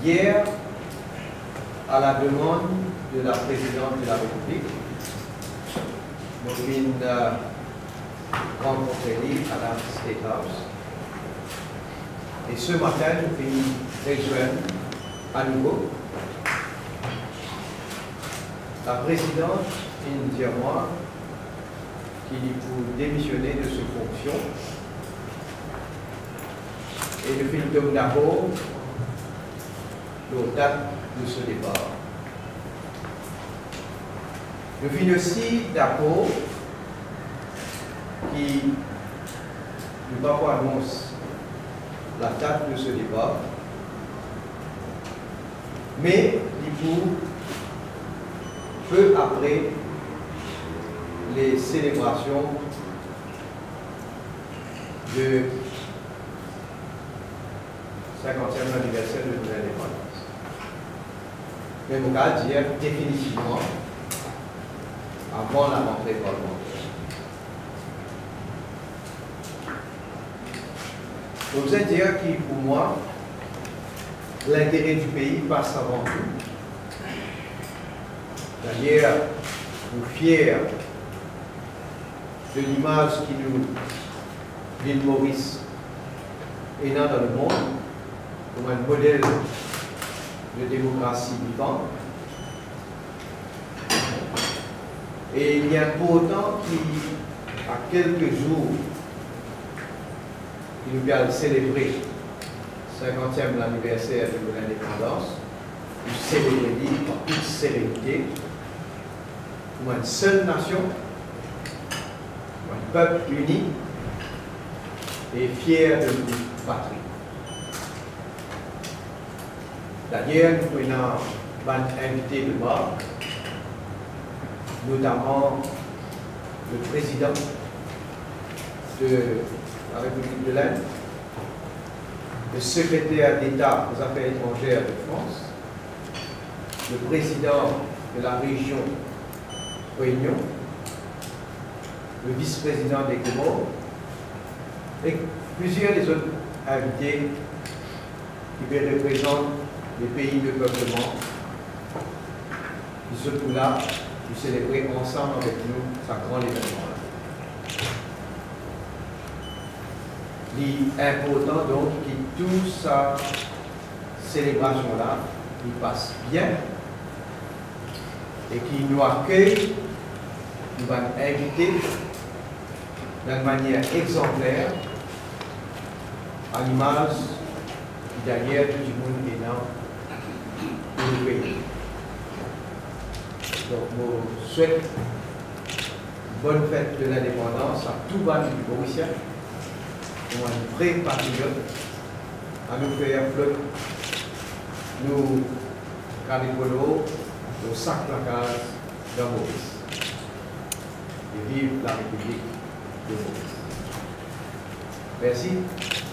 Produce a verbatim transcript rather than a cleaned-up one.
Yer, à la demande de la Présidente de la République, mo finn, euh, rankontre li à la State House. E se matin, nou finn rezwenn anouvo. La Présidente finn dir mwa ki li pou demisione de se fonksion. E nou finn tom dakor lor dat de so depar. Nou finn osi dakor ki nou pa pou anons la dat de so depar, me li pou pe apre le selebrasion de sinkantiem laniverser de nou lindepandans. Me mo kapav dir definitivman avan larantre parlimanter. Mo bizin dir ki pou mwa, lintere di pei pas avan tou. Dayer, nou fier de limaz ki nou, lil Moris, ena dan lemond kouma enn model de demokrasi vivan. E li inportan ki, a kelke zour ki nou pe al selebre sinkantiem laniverser de nou lindepandans, nou selebre li an tout serenite, kouma enn sel nasion, kouma enn pep ini e fier de nou patri. Dayer, nou ena bann invite de mark, notaman le Président de la République de l'Inde, le Secrétaire d'État aux Affaires étrangères de France, le Président de la Région Réunion, le Vice-Président des Comores, e plizier lezot invite ki pe reprezant le pei depepleman, ki zot pou la pou selebre ansam avek nou sa gran levennman la. Li inportan donk ki tou sa selebrasion la, li pas bien e ki nou akey nou bann invite dan enn manier exanpler, a limaz ki dayer tou dimoun ena pou nou pei. Donk, mo swet bonn fet de lindepandans a tou bann Morisien, kouma enn vre patriot, anou fer flot nou kale kolor lor sak plakaz dan Moris. E viv la Repiblik de Moris. Mersi.